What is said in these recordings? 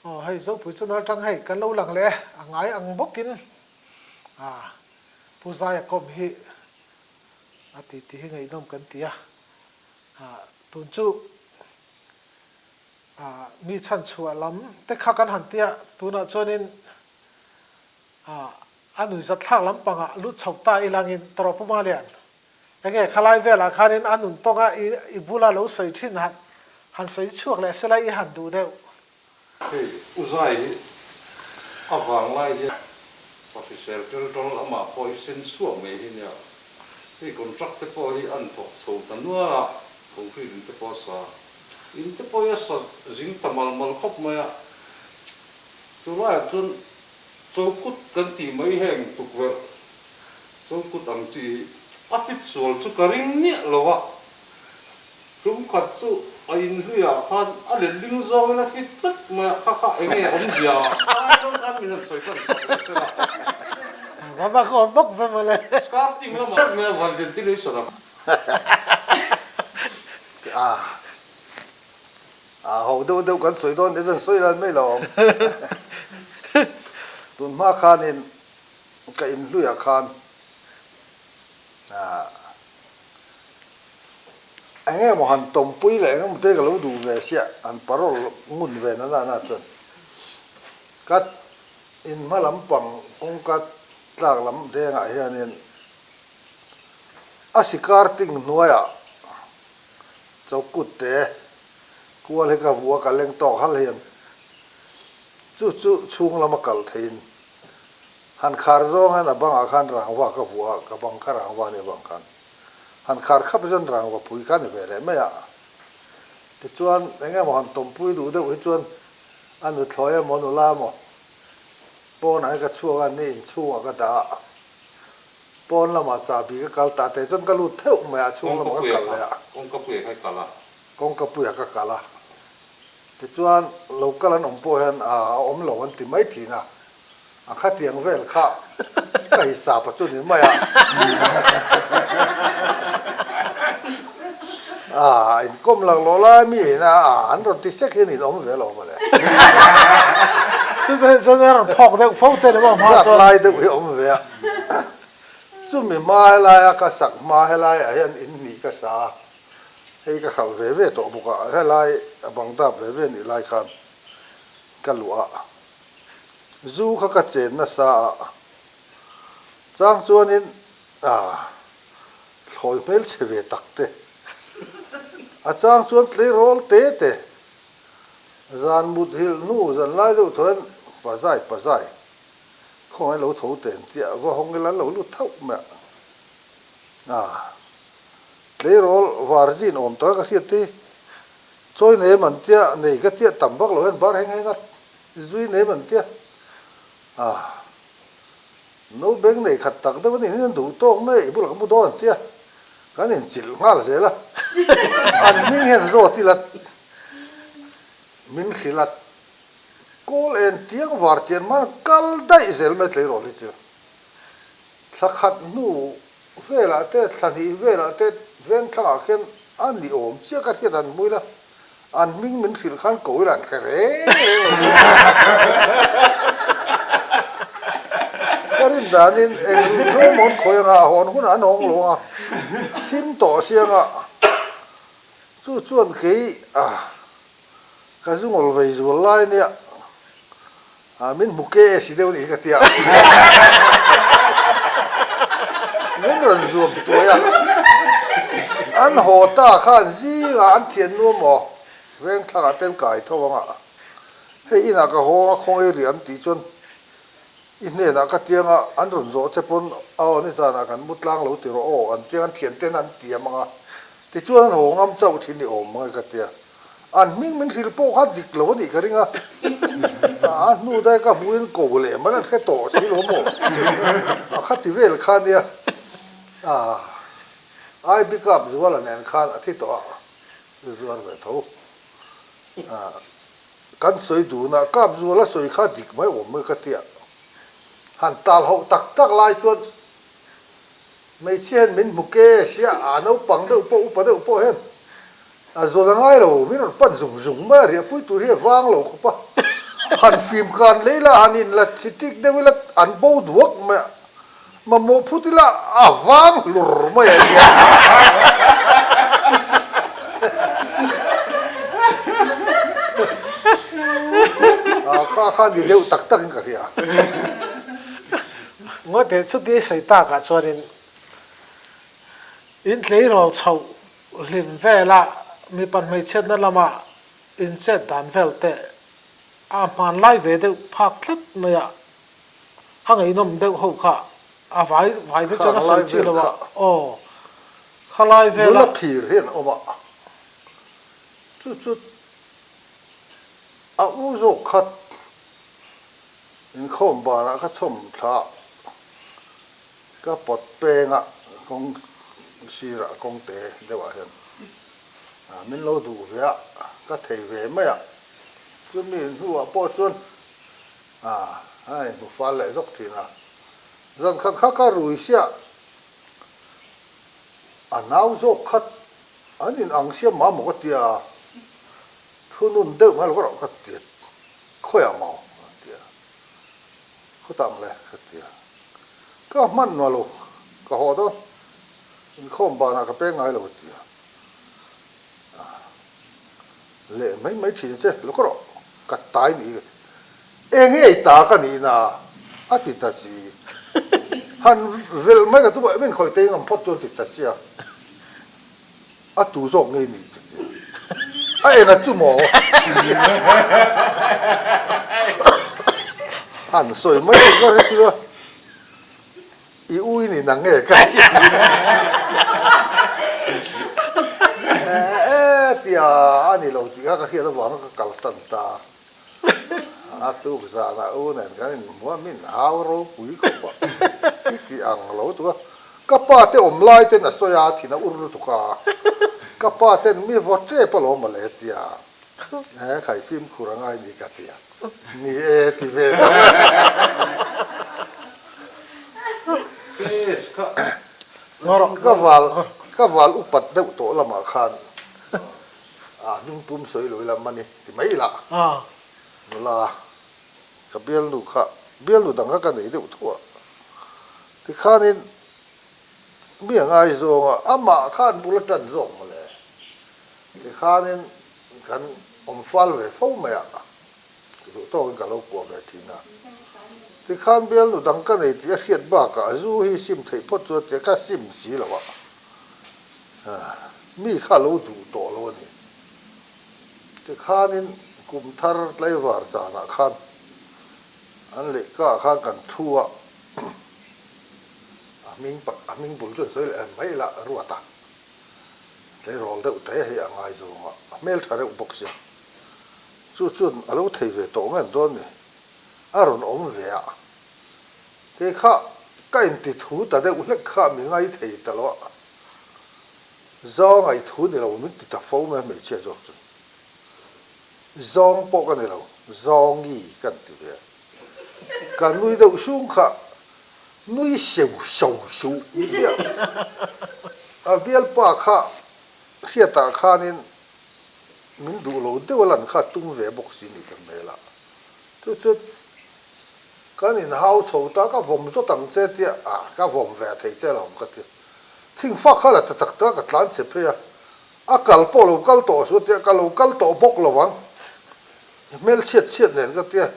Aw hei Zopui channel atang hei kan lo lang leh e, a ngai ang bawkin ah Pu Zaia kawm hi a ti tih hi ngaihnawm kan ti a, ah tun chu ah mi chhanchhuah lam te kha kan han tia tunah chuanin ah a nuihzat thlak lampangah lut chho ta ilangin tawrh Pu Malian Enge khalai velah khanin a nun tawnga i bula lo sawi thin han han sawi chhuak leh sela i han duh deuh. Hei U Zai hi a vang lai hian pa hrisel tel tawl amah pawh hi sen chhuak mai hi nia. Hei contract te pawh hi an thawk chho ta nual a, concrete in te pawh a sa. In te pawh hi a sa zing ta mal mal khawp mai a. Chulaiah chuan chokut kan tih mai heng tukverh Chu kut ang chi hi a fit sual chu ka ring miah lo a, tum khat chu a inhluiah khan a letling zawngin a fit tlat mai a, kha kha eng nge awmzia a ai chuan khan min han sawi tan sak leh sela. Va va ka awm bawk ve mawle. Starting lamah tlat mai a van ventilation a. A a ho deuh deuh kan sawi dawn nen sawi lan mai lo awm. Tun hma khanin Ka inhluiah khan eng nge maw han tawmpui leh eng emaw te ka lo duh ve sia, han parol ngun ve na na chuan ka inhma lampang kawngka tlak lam dengah hianin a sikar ting hnuaiah chokut te kual hi ka hmu a, ka leng tawk hal hian chu chu chhung lama kal theihin Han khar zawng hian a bangah khan rangva ka vuah a, ka bang kha rangva a nih avang khan han khar khap chuan rangva pui kha a ni ve leh mai a. Tichuan eng emaw han tawmpui duh deuh hi chuan a nuthlawi emaw nula emaw pawnah hian ka chhuak a, ni inchhungah ka dah a, pawn lamah chahbi ka kal ta teh chuan ka lut theuh mai a, chhung lamah ka kal leh a. Kawngkapuiah kha i kal a. Kawngkapuiah ka kal a. Tichuan lo kal an awm pawh hian a awm lo an ti mai thin a, a khatiang vel kha ka hisap a chu ni mai a. A inkawm laklawh lai mi in a an rawn ti sek hian in awm ve lo mawle. Chutah chuan a rawn phawk deuh fo che ni maw hma chuan. Zat lai deuh hi a awm ve a. Chumi hma helaia ka sak hma helaiah hian in hnih ka sa a. Hei ka hralh ve ve tawh bawk a, helai a bang dap ve ve nih lai khan ka luah a, zu kha ka chen nasa a, chang chuanin ah thlawi hmel chhe ve tak te, a chang chuan tleirawl te te, zan mut hilh hnu zan lai deuh thaw hian pazai pazai khawngaih lo tho ten chiah va hawng ila an lo lut thauh mai a, ah. Tleirawl varzin awm taka ka hriat te chawi nei em an tia, nei ka tia tam vak lo hian bar heng heng a zui nei em an tia. Ah, no beng nei khat tak deuh a nih hian duh tawk mai i bulah ka mu dawn an tia, kan inchilh nghal zel a, an hming hian zawt ila min hrilh a, kawl en tiang var chian hman kal daih zel mai tleirawl hi chu. Thla khat hnu velah te, thla hnih velah te veng thlangah khian a ni awm chiah ka hriat an hmu ila, an hming min hrilh khan ko ila an hre reng reng lo nia. Ka rin danin eng ruihhlo maw an khawi anga a hawn hunah an hawng lo anga thim tawh a siang a, chu chuan kei ka zu ngawl vei zual lai ania. Ah, min hmu ke e si deuh nih hi ka ti a. Min rawn zuam tuai a. An haw ta khan zingah an thian nuam maw? Veng thlangah ten kai tho ang a. Hei inah ka haw ang a khawngaih rih an tih chuan i hnenah ka tiang a, an rawn zawh che pawn aw nizanah kan mu tlang lo ti rawh aw an tiang an thian ten an tiam ang a. Tichuan an haw ngam chauh thin i awm ang e ka ti a. An hming min hrilh pawh kha dik lo a nih ka ring a, a hnu dai ka hmuhin ko leh man an hre tawh si lo maw? A kha ti vel kha nia, ai pick up zuala nen khan a thi tawh a, zuar ve tho. Kan sawi dun a, kap zuala sawi kha dik mai awm mai ka tia, han tal hauh tak tak lai chuan hmeichhia hian min hmu ke sia, a naupang deuh pawh upa deuh pawh hian A zawn a ngai lo, min rawn pan zung zung mai a, riahpui tur hi a vang lo khawp a. Han fim kan lei la, han in la chi tik deuh ila an bo duak mai a, mamawh phut ila a vang hlur mai a nia. A kha kha ni deuh tak tak in ka hria. Ngawteh chuti sawi takah chuanin in tleirawl chhoh hlim vela mipa hmeichhiatna lama inchet dan vel te a hmanlai ve deuh phak tlat mai a, a ngaihnawm deuh ho kha a vai vai te chuan a sawi chi lo a, aw khalai vela. Nula phir hi an awm a, chu chu a u zawk khat inkhawm banah ka chhawm thla a, ka pawt peng a kawng sirah kawngte deuhah hian. Min lo duh ve a, ka thei ve mai a, chumi hnuah pawh chuan a inhmu fal leh zawk thin a. Zan khat kha ka rui sia, a nau zawk khat an in ang sia mah maw ka ti a, thunun deuh mai lo ka rawh ka ti a, khawiah maw a ti a, khawtah mawle ka ti a, ka hman nuah lo, ka haw dawn. Inkhawm banah ka peng ngai lo a ti a, leh mai mai thin che, lo ka rawh, ka tai ni ka ti. Eng nge i ta ka nih na? a ti ta si. Han velh mai ka tum a, min khawih tei ngam phawt chuan ti ta si a, a tu zawk ngei ni ka ti a, a eng a chu maw? Han sawi mai ka hre si a. I u i ni nang nge ka ti e tia a ni lo tih kha ka hriat avanga ka kalsan ta a tuk zanah u nen kan inhmu a min hau ropui khawp a i ti ang lo tuk a ka pa te awm lai ten a sawi a thin a ur lutuk a ka pa ten mi vaw tep alawm mawle tia he khai fimkhur a ngai ni ka ti a. Ni e ti ve ta Ka val ka val upat deuh tawh lamah khan a hming pum sawi lo ila mani ti mai ila nula ka bialnu kha bialnu dang kha ka nei deuh tho a tikhanin mi a ngaizawng a amah khan bul a tan zawk mawle tikhanin Kan awm fal ve fo mai a, duh tawkin ka lo kuah ve thin a. Tikhan bialnu dang ka nei tih a hriat bakah zu hi sim theih phawt chu a ti a, ka sim si lo a, mi kha a lo duh tawh lo a ni. Tikhanin kum thar tlaivar zanah khan an lehkaah khan kan thu a, a hming a hming bul chu an sawi leh mai ila ruat a. Tleirawl deuh te hi a ngai zawng a, a hmel tha reuh bawk sia. Chu chuan a lo thei ve tawh nge dawn ni? A rawn awm ve a, kei kha ka inti thu ta deuh hlek kha mi ngai thei ta lo a, zawng a i thu ni lo min ti ta fo mai a hmeichhia zawk chu. Zawng pawh ka ni lo, zawngi ka inti ve a. Ka nui deuh sung kha Nui seu seu suh nia. A bialpa kha hriatah khanin min duh lo deuh a lan kha tum ve bawk si ni ka hmel a. Chu chu kan inhau chho ta ka vawm zawt ang che tia a ka vawm ve thei che lo ka ti. Thingfak kha la ta tak tak a ka tlan chhe phei a. A kal pawh lo kal tawh suh tia ka lo kal tawh bawk lo ang. I hmel chhiat chhiat nen ka tia.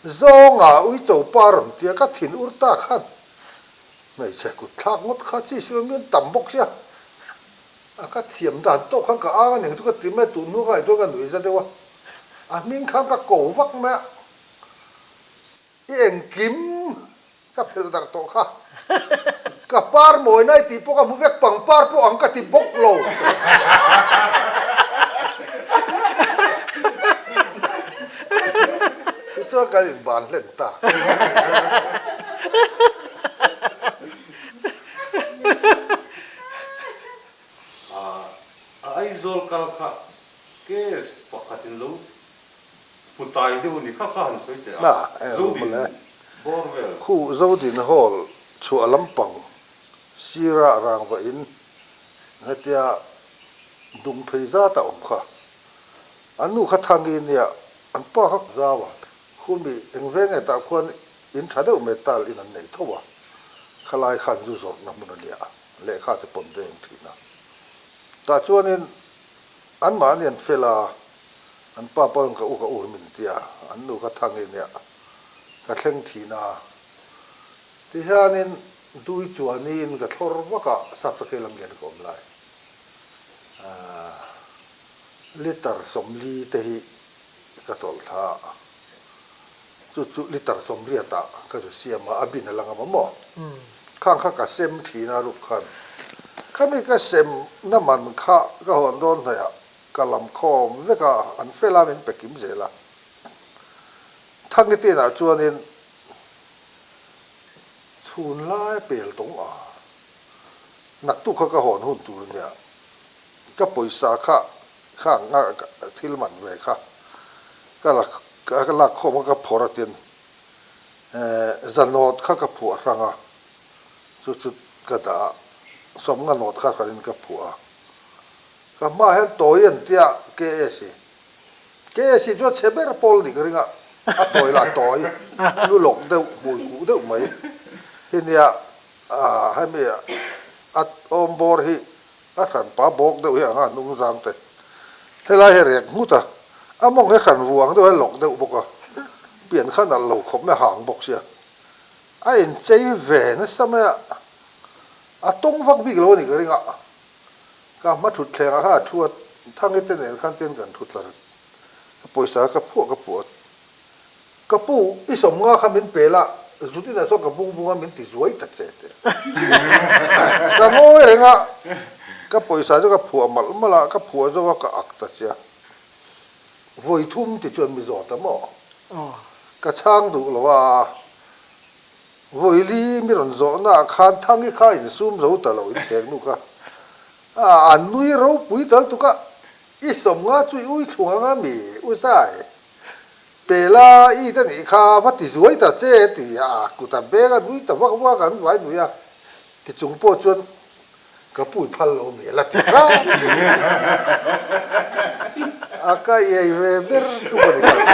Zawnga uicho pa rawn tia ka thin ur ta khan hmeichhe kut thlak ngawt kha chi silo mian tam bawk sia a ka thiam dan tawk khan ka ang aning chu ka ti mai a tun hnu kha chuan ka nuih za deuh a a hming khan ka ko vak mai a i engkim Ka phelh darh tawh kha. Ka par mawi nai tih pawh ka hmu vek, pangpar pawh ang ka ti bawk lo. Tichuan kan inban hlen ta. A Aizawl kal kha case pakhatin lo hmu tai deuh a ni kha kha han sawi teh a, Zodin bawr vel. Khu Zodin Hall chhuah lampang sirah rangva in hetia dung phei zat a awm kha. An nu kha Thangi nia, an pa kha Zau a. Khumi eng veng nge tah khuan in tha deuh mai tal in an nei tho a, khalai khan zu zawrhna hmun a nia, lehkha te pawn veng thin a. Tah chuanin anmahni an fel a, an pa pawhin ka u ka u hi min ti a, an nu kha thang i nia, ka thleng thin a. Tihianin dui chuanin ka thlawr vak a, Sapsakei lam lian ka awm lai. Litre 40 te hi ka tawlh thla a, chu chu litre 80 ah ka zu siam a, a bin a la ngam a maw? Khang kha ka sem thin a ruk khan, khami ka sem na man kha ka hawn dawn hnaih ah ka lam khawm vek a, an fel a min pe kim zel a. Thangite inah chuanin chhun lai a pel tawng a, naktuk kha ka hawn hun tur nia, ka pawisa kha kha nga thil man ve kha ka la ka lak khawm a ka phawrh a tin zanawt kha ka phuah hrang a chu chu ka dah a sawmnga nawt kha hranin ka phuah a ka hmaah hian tawi an tia KS hi KS hi chu a chhe ber pawl nih ka ring a a tawi lah tawi lu lawk deuh hmui kuh deuh mai hi nia hemi a awm bawr hi A hranpa bawk deuh hi anga a hnung zang te. Helai hi rek nghut a, a mawng hi hran vuang deuh a lawk deuh bawk a, pian kha nalh lo khawp mai a hang bawk sia. A inchei ve nasa mai a, a tawng vak bik lo a nih ka ring a, ka hma thutthleng ah khan a thu a, Thangi te nen khan tian kan thu tlar a, ka pawisa ka phuah ka phuah a. Ka pu, i sawmnga kha min pe la, zut inah sawn ka bung bung a min ti zuai ta che teh. Ka ngawi reng a, ka pawisa chu ka phuah malh malh a, ka phuah zo a ka ak ta sia. Vawi thum ti chuan mi zawt a maw? Ka chhang duh lo a, vawi li mi rawn zawhna ah khan Thangi kha insum zo ta lo in tek nu kha a nui ropui tal tuk a, i sawmnga chu i ui thlung anga mi u zai. Pela i te nih kha va ti zuai ta che ti a kut a beng a nui ta vak vak an vai nui a ti chung pawh chuan ka pui phal lo mi la ti hram a ka iai ve ber tum a ni kha chu.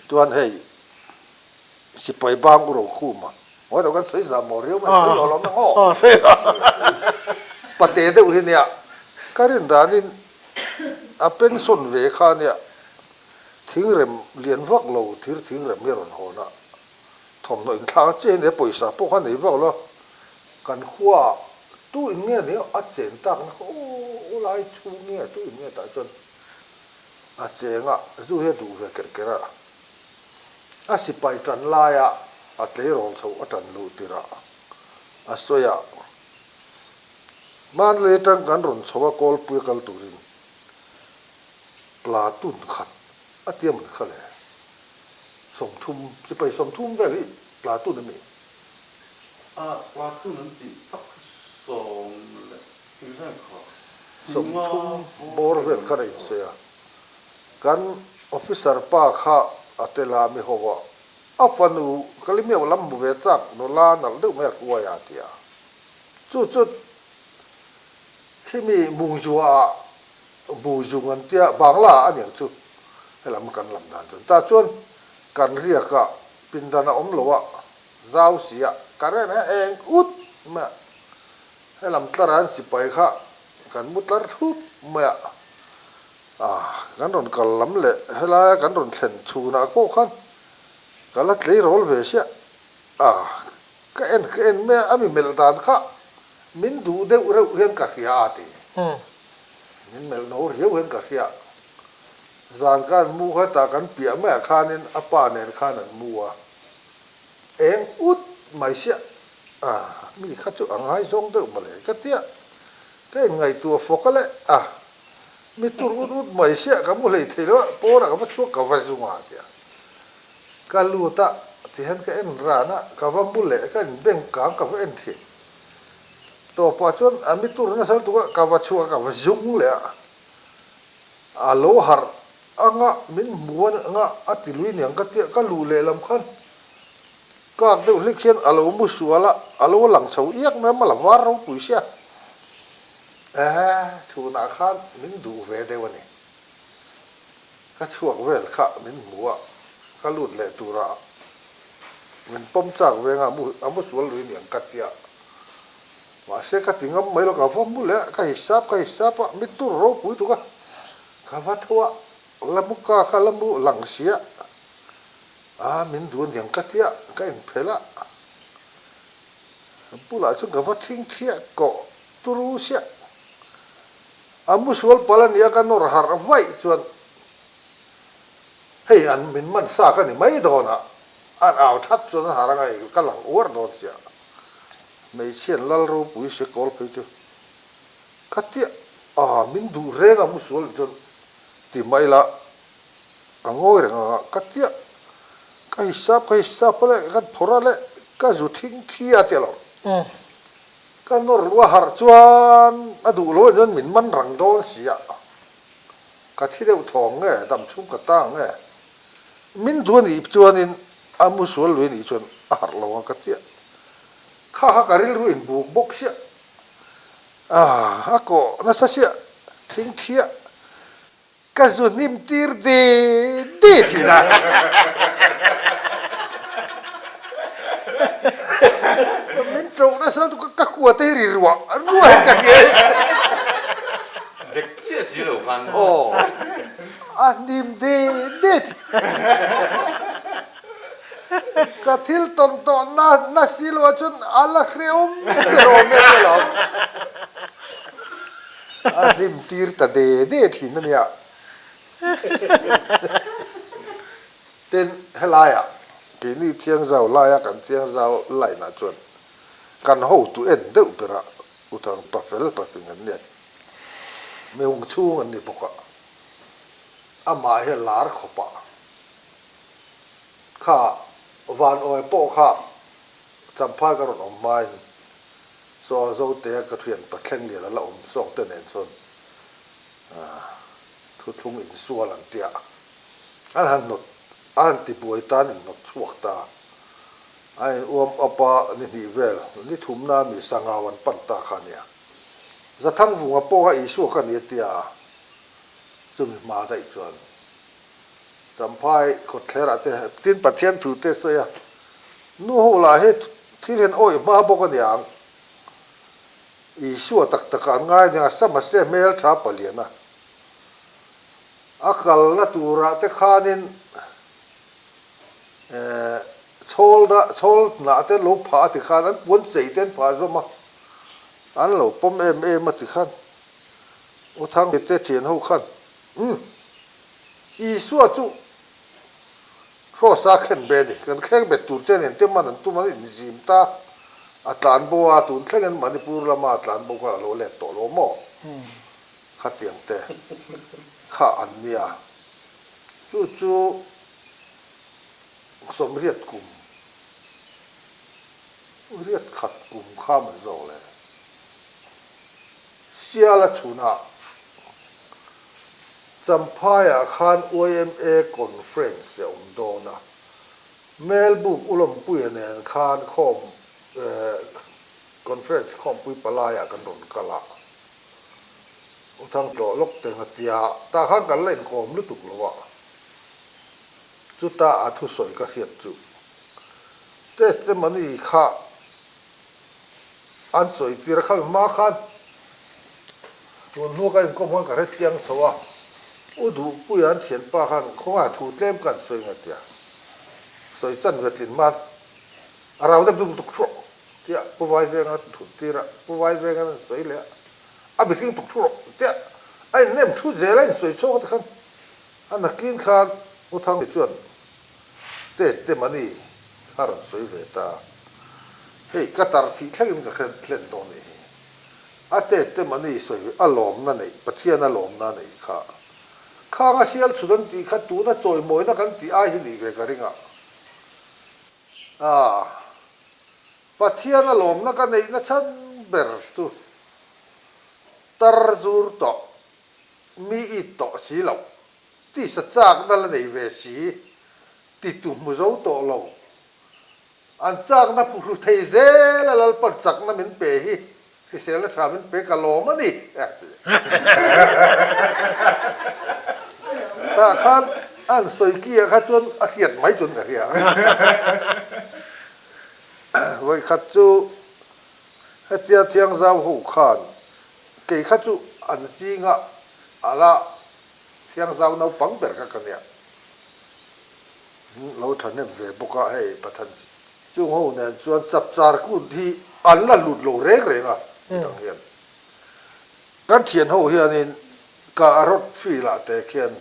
Chuan hei sipai bang u ro khum a. Ngawi deuh kan sawi zah maw riau mai sawi lo lo mai aw. Pate deuh hi nia ka rin danin a pension ve kha nia thingrem lian vak lo thir thingrem hi a rawn hawn a thawmhnaw inthlak a chiah hi nia pawisa pawh kha nei vak lo kan khua tu in nge nia a chen tak na kha aw lai chhung nge tu in nge tah chuan a cheng a zu hi a duh ve kerh kerh a. A sipai tan laia a tleirawl chho a tan luh tirh a sawi a, Hmanlei atang kan rawn chho a Kawlpui a kal turin platoon khat a tia maw ni kha le? 30, sipai 30 vel hi platoon a mi? A, platoon an tih tak kha sawm leh engzat kha? 30 bawr vel khan a insawi a. Kan officer pa kha a tel a, mi ho a, a fanu Kalimiau lam hmu ve chak nula nalh deuh mai a hruai a ti a. Chu chu khimi Mungzua ah Buzung an tia, Bangla ah a niang chu helam kan lam dan chuan. Tah chuan kan riak a, pindan a awm lo a, zau si a, current hi a eng ut mai a, helam tlar ah an sipai kha kan mu tlar thup mai a. Kan rawn kal lam leh helaia kan rawn thlen chhunah pawh khan ka la tleirawl ve siah a, ka en ka en mai a, a mi melh dan kha min duh deuh reuh hian ka hria a ti. Min melh no riau hian ka hria. Zan ka an mu kha tah kan piah maiah khanin a pa nen khan an mu a, eng ut mai siah a, mi kha chu a ngaizawng deuh mawle ka tia, ka inngaihtuah fawk a leh a. Mi tur ut ut mai siah ka mu hlei thei lo a, pawnah ka va chhuak ka va zung a tia. Ka lut a tihian ka en ran a, ka va mu leh ka in bank kang ka va en thin. Tawpah chuan a mi tur nasa lutuk a, ka va chhuak a ka va zung leh a. A lo harh anga min hmu anga a ti lui niang ka tia, ka luh leh lam khan kak deuh hlek hian a lo mu sual a, a lo lang chho iak mai a, mala var ropui sia. Ehe, chhunah khan min duh ve deuh a ni. Ka chhuak vel kha min hmu a, ka lut leh tura min pawm chak venga a mu sual lui niang ka tia. Mahse ka ti ngam mai lo, ka va mu leh a, ka hisap ka hisap a, mi tur ropui tuk a, ka va tho a, la mu ka kha la mu lang sia, a min duh aniang ka tia, ka inphelh a, bulah chuan ka va thing thliah kawh turu siah. A mu sual palh a nia ka nawr harh vaih chuan hei an min man sa ka ni mai dawn a, an au that chuan an harh anga hei ka lang uar dawn sia. Hmeichhian lal ropui se kawl phei chu ka tia a min duh reng a mu sual ni chuan ti mai la a ngawi reng anga ka tia ka hisap ka hisap a leh ka phawrh a leh ka zu thing thi a tia lo. Ka nawr luh a harh chuan a duh lo chuan min man rang dawn si a, ka thi deuh thawng nge, dam chhung ka tang nge, min duh a nih chuanin a mu sual lui a nih chuan a harh lo ang ka tia. Kha kha ka rilru inbuk bawk siah, a kawh nasa siah, thing thiah. Ka zu hnim tir de de thin a. Min ṭoh nasa lutuk a, ka kua te hi ri ruah ruah hian ka hria hi. Dek chiah si lo khan. Aw, a hnim de de thin. Ka thil tawn tawh na na si lo ah chuan a la hrehawm ber awm e tia lo. A hlim tir ta de de thin a nia. Tin, helaiah keini Thiangzau laia kan Thiangzau line ah chuan kan hotu en deuh berah Uthang Pafel pafing an nia. Mihung chhung an ni bawk a, amah hi a lar khawp a. Kha van awi pawh kha Champhai ka rawn awm hmain Saw Zotea ka thian Pathleng lian a la awm zawk te nen chuan thuthlung insual an tia. An han hnawt, a han ti buai tan in hnawt chhuak ta. A in uam up a ni hnih vel, ni thumna mi sangau an pan ta kha nia. Zathangvunga pawh kha Isua ka ni a tia, chumi hma daih chuan Champhai kawtthlerah te tin Pathian thu te sawi a, nu ho lah hi Thil hian awih hma bawk a niang. Isua tak takah an ngai aniang a sa mahse hmel tha palian a. A kalna turah te khanin eh chhawl dah chhawl hnah te an lo phah a ti khan an puan chei te an phah zawm a, an lo pawm em em a ti khan U Thangte te thian ho khan umm Isua chu Kraws a khen ve a ni. Kan kheng bet tur che nen te man an tum an inzim ta. A tlan bo a, tun thlengin Manipur lama a tlan bo kha a lo let tawh lo maw? Khatiang te kha an nia. Chu chu sawmriat kum, riat khat kum kha man zawk le. Siala chhunah. Champhaiah khan yma Conference a awm dawn a, Melbourne Ulawmpuia nen khan khawm Conference khawmpui palaiah kan rawn kal a, U Thangtlawh lawk teng a tia, tah khan kan la inkawm lutuk lo a, chuta a thusawi ka hriat chu testimony kha an sawi tir a, khami hma khan Tun hnu ka inkawm khan ka hre chiang chho a, U Duhpuia an thianpa khan khawngaih thu tlem ka an sawi nge tia sawi chan ve tlin hman a rau deuh deuh tuk thu rawh tia Pu Vaivenga thut tir a, Pu Vaivenga an sawi leh a, a mihring tuk thu rawh tia a innem thu zel a insawi chhuak a tikhan a nakin khan U Thangte chuan testimony kha rawn sawi ve ta, hei ka tar thih thlengin ka hre hlen dawn nih hi. A testimony sawi a lawmna neih, Pathian a lawmna neih kha. Khang a sial chhun an tih kha tuna chawimawina kan tih ai hi nih ve ka ring a. Aah. Pathian a lawmna ka neihna chhan ber chu tar zur tawh, mi it tawh si loh, tisa chakna la nei ve si, titu hmu zo tawh lo. An chakna phuhru thei zel a Lalpan chakna min pe hi. Hriselna tha min pe ka lawm a ni, a ti. Tah khan an sawi ki ah kha chuan a hriat mai chuan ka hria. Vawikhat chu hetia Thiangzau ho khan kei kha chu an zinga a la Thiangzau naupang ber kha ka nia. Lo thahnem ve bawk a hei Pathan Chung ho nen chuan chapchar kut hi an la lut lo reng reng a midang hian. Kan thian ho hianin ka rawt field ah te khian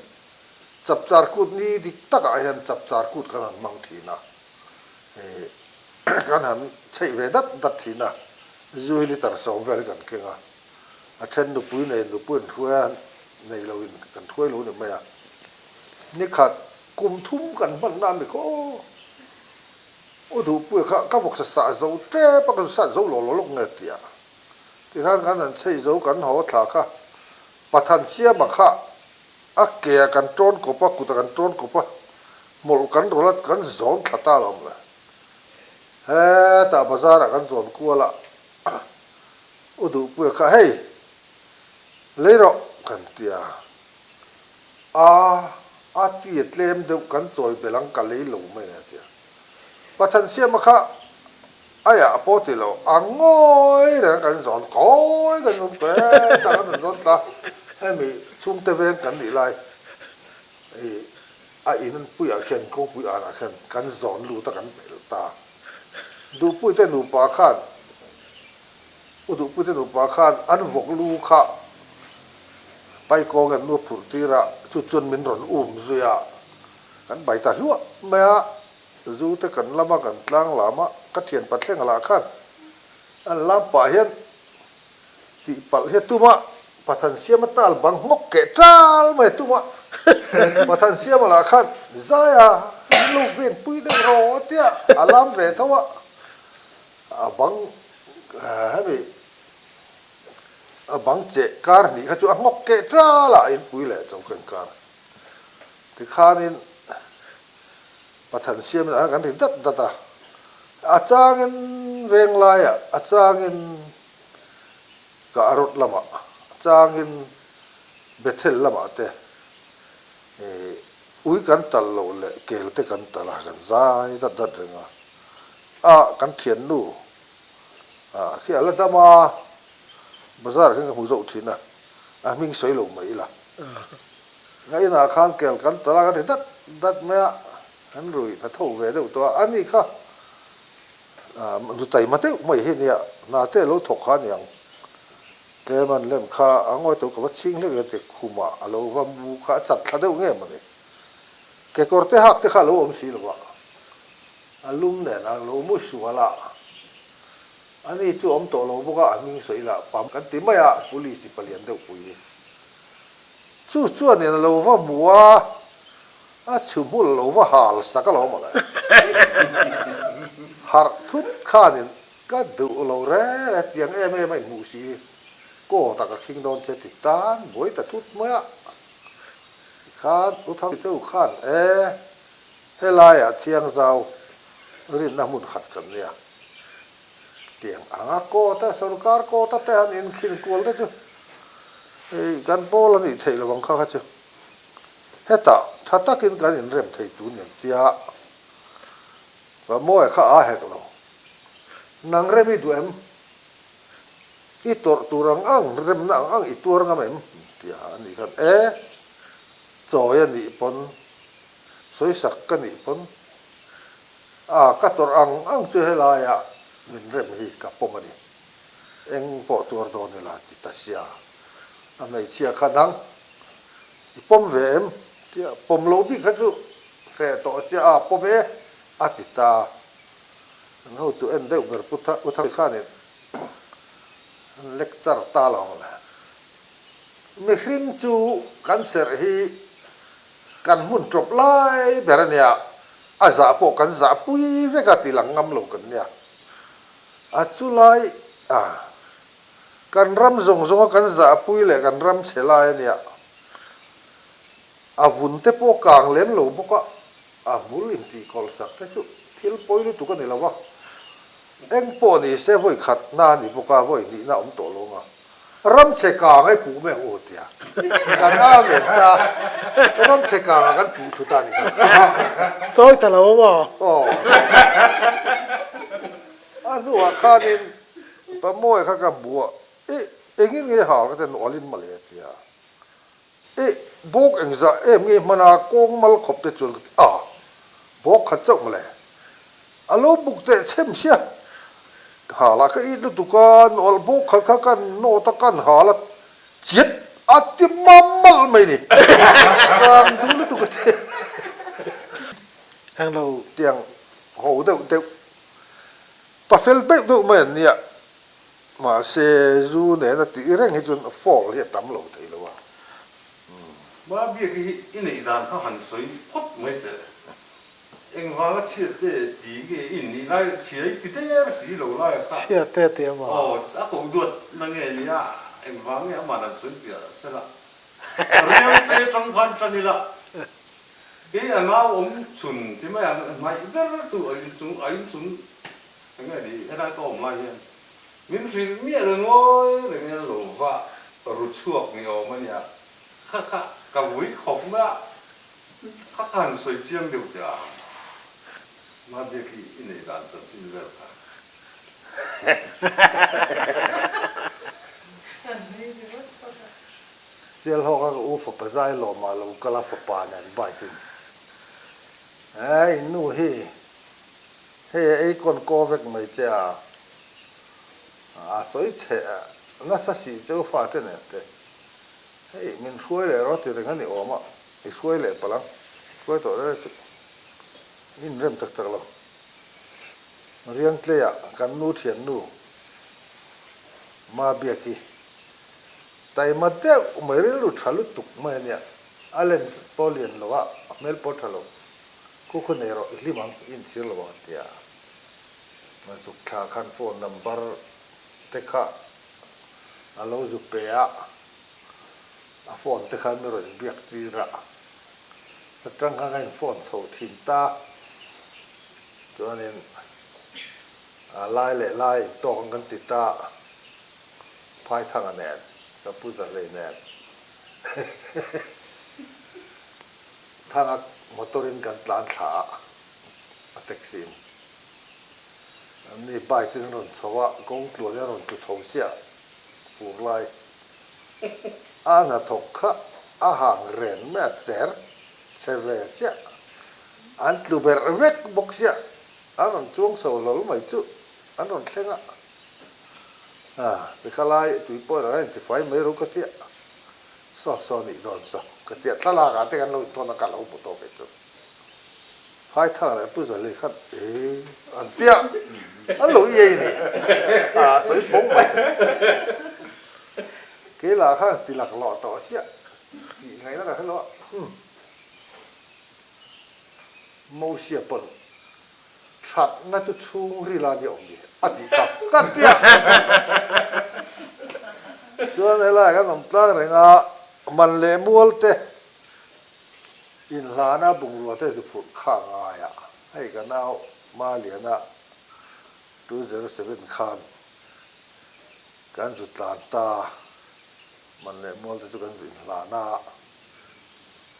chapchar kut ni dik takah hian chapchar kut kan han hmang thin a, kan han chheih ve dat dat thin a, zu hi litre sawm vel hi kan keng a, a then nupui nei nupui an hruai a, nei lo in kan hruai lo ni mai a, nikhat kum thum kan hmanna a mi khaw. U duhpuia kha ka vawksa sah zo tep a, ka zu sat zo lo lo lawk nge tia. Tikhan kan han chheih zo kan haw thla kha Pathan siama kha a ke ah kan tawn kawp a, kut ah kan tawn kawp a, hmawlh kan rawlh a, kan zawn thla ta lo mawle. Hetah bazar ah kan zawn kual a, U duhpuia kha hei lei rawh kan tia. A, a ti a tlem deuh kan chawi belh ang ka lei lo mai a tia. Pathan siama kha aiah pawh ti lo, a ngawi reng a kan zawn kawi kan zawn kawi hetah kan rawn zawn tla hemi chhungte veng kan nih lai i a in puiah khian kawngpui anah khian kan zawn lut a kan belh ta. Duhpuite nupa khan U Duhpuite nupa khan an vawk lu kha Paikawng an nu phurh tir a, chu chuan min rawn um zui a, kan bai ta hluah mai a, zu te kan lam a, kan tlang lam a, ka thian pathleng lah khan an lam pah hian tih palh hi a tum a, Pathan siama tal bang nghawk keh tal mai a tum a, Pathan siama lah khan zai a, min lo ven pui deuh rawh a tia, a lam ve tho a, a bang hemi a bang cheh kar hnih kha chu a nghawk keh tal a inpui leh cho keng kar tikhanin Pathan siamin a kan ri dat dat a a changin veng laiah a changin Kahrawt lamah a changin Bethel lamah te ih ui kan tal loh leh kel te kan tal a kan zai dat dat reng a. A kan thiannu ah khi a la dam a, bazar ah khan ka hmu zauh thin a, a hming sawi lo mai ila. Nga inah khan kel kan tal a, kan ri dat dat mai a, kan rui ta tho ve deuh tawh a, ani kha nu taima deuh mai hi nia, hna te a lo thawk kha aniang, tlem an lem kha a ngawi tawh ka va chhing hlek e ti khumah a lo va mu kha a chat thla deuh nge mawni, kekawr te hak te kha a lo awm si lo va. A lum nen a lo mu sual a, ani chu awm tawh lo bawk a, a hming sawi lah pam kan ti mai a, police i palian deuh pui hi. Chu chuanin a lo va hmu a, a chhu hmul a lo va hal sak alawm mawle. Harh thut khanin ka duh lo re re tiang em em a inhmuh si hi, court ah ka khing dawn che ti tan buai ta thut mai a. Tikhan U Thang Teu khan e. Helaiah Thiangzau rinna hmun khat kan nia. Tiang anga court a, sorkar court a te han inkhin kual te chu hei kan pawl a nih theih lo ang kha kha chu. Hetah tha takin kan inrem thei tun em tia va mawi kha aa hek lo. Nang rem i duh em? I tawrh tur ang ang, remna ang ang i tuar ngam em? tia a nih khan e, chawi a nih pawn Sawisak ka nih pawn a ka tawrh ang ang chu helaiah min rem hi ka pawm a ni. Eng pawh tuar dawn ila ti ta sia. A hmeichhia kha nang i pawm ve em? Tia pawm loh bik kha chu hreh tawh sia a pawm e a ti ta. An hotu en deuh ber Pu Thari khanin an lecture ta lo ang le. Mihring chu kan serh hi Kan hmun tawp lai ber a nia, a zah pawh kan zah pui vek a ti lang ngam lo kan nia. A chu lai a, kan ram zawng zawnga kan zah pui leh kan ram chhe lai a nia. A vun te pawh kang lem lo bawk a, a hmul intih kawlh sak te chu thil pawi lutuk a ni lo va. Eng pawh ni se vawi khatna a ni bawk a, vawi hnihna a awm tawh lo ang a. Ram chhe kang ai puh mai ang u tia kan amen ta, ram chhe kang ah kan puh thlu ta a ni kha. Chawi ta lo a maw? Aw. A hnuah khanin Pamawia kha ka hmu a, I engin nge hal ka ti a, Nualin mawle a ti a. I bawk engzah em nge hmana kawng mal khawp te chuan ka ti a, bawk khat chauh mawle. A lo buk teh chhem sia. Hal ah ka it lutuk a, nawlh bawk khat kha kan nawt a kan hal a chiat a ti mam malh mai ni. Kang duh lutuk a ti. Englo. Tiang ho deuh deuh, pa fel deuh deuh mai an nia. Mahse, zu nena tih reng hi chuan fall hi a tam lo thei lo a. Hma biak hi i neih dan kha han sawi phawt mai teh. Engvanga chhiat te ti nge i innih lai chhia i ti der si lo lai a kha. Chhiat te ti emaw? Aw, a koh duat na nge nia, engvang nge amah dan sawi piah se la. Riang te tang khan tan ila, kei a nau awm chhun ti mai ang, hnaih ber tu a inchung a inchung Enge ni helai ka awm lai hian min hrilh miah lo ngawi reng in a lo va ru chhuak ni awm a nia, kha kha ka vui khawp mai a, kha kha han sawi chiang deuh teh ang, Mahbiak hi i neih dan chanchin vel kha. Sialhawk a ka u fapa zai lawmah lo kal a fapa nen bike in He in nu hi Hei a ei kawn kaw vek mai che a, a sawi chhe nasa si cheu fate nen te. Hei min hruai leh rawh ti reng a ni awm a, i hruai leh palh ang, hruai tawh reng chu i inrem tak tak lo. Riangtleia kan nu thiannu Mabiaki taima deuh mai rilru tha lutuk mai a nia, a len pawh lian lo a, a hmel pawh tha lo. Khu khu nei rawh i hlim ang, i inchhir lo ang a ti a. A zuk thla khan phone number te kha a lo zu pe a, a phone te khan mi rawn inbiak tir a, atang khan ka in phone chho thin ta. Chuanin a lai leh lai intawk ang kan ti ta, Phaithanga nen, ka pu Zahlei nen. Thanga motor in kan tlan thla a, a taxi in. An ni bike in an rawn chho a, kawng tluan in a rawn tlu tho chiah fur lai. A hnathawk kha a hang ren mai a, cher chhe ve chiah. An tlu berh vek bawk chiah, an rawn chuang chho hlawl mai chu an rawn thleng a. Tikha lai tui pawh in an intifai mai ro ka tia. Saw saw nih dawn saw ka tia thlalak ah te kan lo intawn a ka lo hmu tawh kei chu. Phaithang leh Pu Zali khan ee an tia an lo iai ni a sawi pawng mai te. Kei lah khan ti lak lawh tawh chiah tih ngaihna ka hre lo a umm. Mosia pawn Thatna chu chhungril a ni awm ni a tih kha ka ti a. Chuan helai kan awm tlang reng a, man leh mual te inhlana bungrua te zu phurh kha a ngai a, hei ka nau Maliana 207 khan kan zu tlan ta, man leh mual te chu kan zu inhlan a.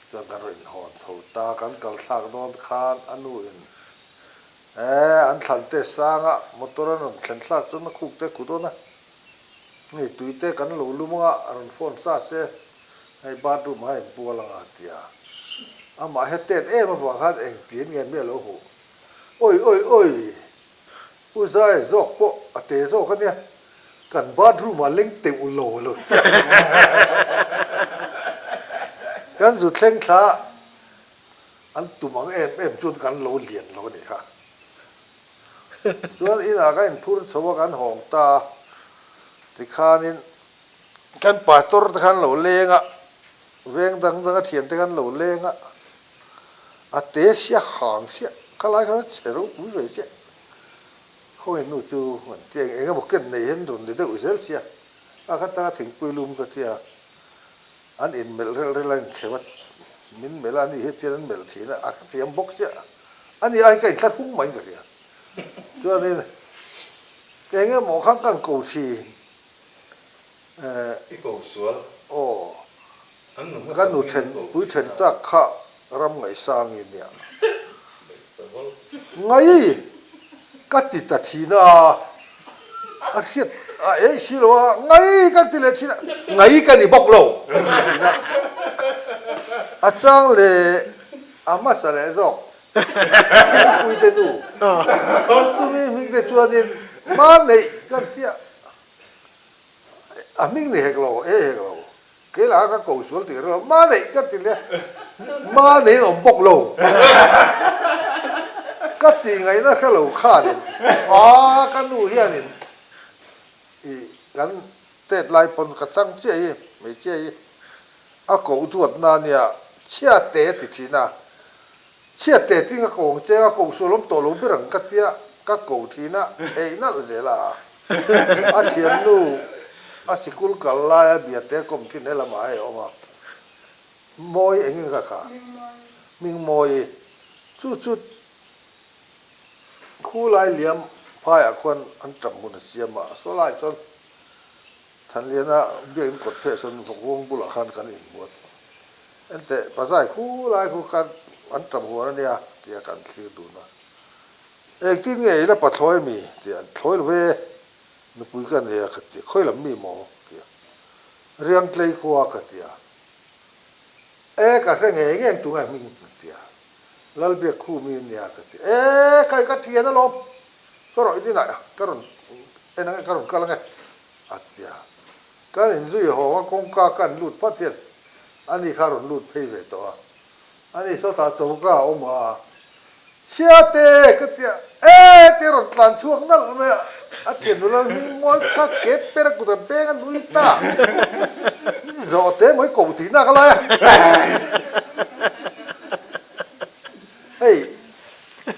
Chuan kan rawn inhawn chho ta, kan kal thlak dawn khan a nu in eh an thlan te sang a, motor an rawn thlen thlak chuan a khuk te a khu dawn a, hei tui te kan lo lum anga a rawn phone sa se, hei bathroom ah a inbual anga a ti a, amah he tet em avang khan engtin nge mi a lo hmuh, awi awi awi. U Zai zawk pawh a te zawk a nia, kan bathroom ah leng teuh lo a lo ti a. Kan zu thleng thla an tum ang em em chuan kan lo lian lo a nih kha. Chuan inah ka inphur chho a kan hawng ta a, tikhanin kan pastor te khan lo leng a, veng dang dang a thiante khan lo leng a. A te sia hang sia, kha lai khan a che ropui ve chiah. Khawngaih nu chu an ti eng eng emaw ken nei hian rawn ni deuh zel sia. A kha tanga thingpui lum ka tia, an inmelh relh relh a inkheuh a, min melh a, ani hi tian an melh thin a, a thiam bawk chiah. Ani ai ka inthla hung maiin ka hria. Chuanin. Eng emaw khan kan ko thin. Eh. I ko sual. Aw. An nu hmasa Kan nu hming then ko pui thin then a. tak kha ram ngaihsang i nia. Ngai ka ti ta thin a, a hriat a ei si lo a, ngai kan ti leh thin a, ngai ka ni bawk lo ka ti thin a. A chang leh a hmasa leh zawk Chhingpuite nu chumi hming te chuanin ma neih kan ti a, a hming ni hek lo, ei hek lo. Kei lah ka ko sual tih ka hre lo, ma neih ka ti le, ma neiin awm bawk lo. Ka tih ngaihna hre lo khanin a ka nu hianin i kan tet lai pawn ka chang chiah hi, hmeichhia hi a koh duatna ania chhiate a ti thin a, chhiate tiin ka ko ang che a, koh sual awm tawh lo ber ang ka tia ka ko thin a, eih nalh zel a. A thiannu a sikul kal laia biate a kawm thin helamah hei a awm a, Mawi eng nge ka kha? Hmingmawi. Chu chu khulai liam phaiah khuan an ṭap hmun a siam a, saw laiah chuan Thanliana biakin kawt pheh sawn vawkruang bulah khan kan inhmu a, Enteh pazai khulai khu khan an ṭap huan a nia tia kan thlir dun a. Engtin nge i la pathlawi mi? tih an thlawi lo e, nupui ka nei a ka ti a, khawi lam mi maw? ti a, Riangtlei khua ka ti a, e ka hre ngei ngei ang tungai hming ka ti a, Lalbiak khu mi nia ka ti a, e kai ka thian alawm, ka rawh in inah ka rawn en ange ka rawn kal ange a ti a, kan inzui hawng a kawngka kan lut phat hian ani kha a rawn lut phei ve tawh a, Ani sawtah choka a awm a, Chhiate! ka ti a, E! tih a rawn tlan chhuak nalh mai a, a thian nula hming mawi kha ke per a kut a beng a nui ta, ni zawh te mawi ko tih nak a lai a. Hei,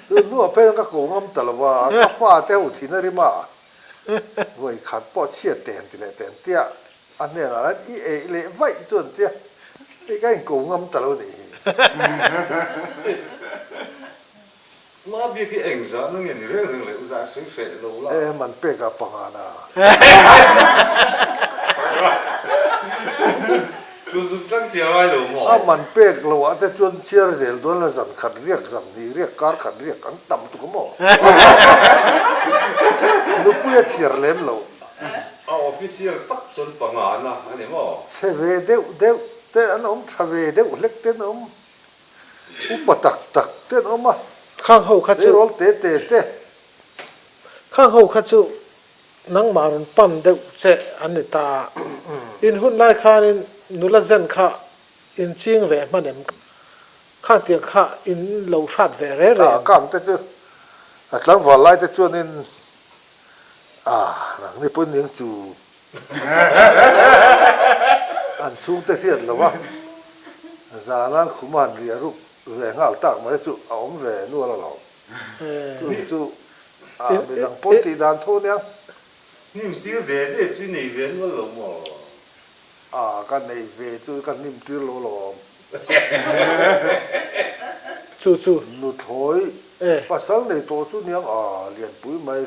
tun hnuah phei chuan ka ko ngam ta lo va, ka fate ho thin a rim a, vawi khat pawh chhiate han ti leh teh an tia. A hnenah hian i eih leh vaih chu an tia, hei ka inko ngam ta lo nih hi. Hma biak hi eng zahna nge ni reng reng leh u zah sawi hreh lo la. E man pek ah pangana. Tu zuk tang thiam ai lo maw? A man pek lo ah te chuan chhiar zel dawn la zan khat riak zan hnih riak kar khat riak an tam tuk a maw? Nupui a chhiar lem lo. A official tak chuan pangana a ni maw? Chhe ve deuh deuh te an awm, tha ve deuh hlek te an awm, upa tak tak te an awm a, Khang ho kha chu. Tleirawl te te te. Khang ho kha chu nangmah rawn pan deuh che an ni ta a. In hun lai khanin nula zen kha in ching ve hman em? Khang tiang kha in lo hrat ve re re em? Khang te chu a tlangval lai te chuanin Ah, nangni pawh ning chu an chhungte hriat lo a, zana an khum a han riah ruk ve nghal tak mai chu a awm ve nual alawm. Chu chu ah midang pawn tih dan tho aniang. Hnim tir ve ve chu i nei ve nual lo maw? Ah, ka nei ve chu ka hnim tir lo alawm. Chu chu. Nuthlawi pasal nei tawh chu niang a lianpui mai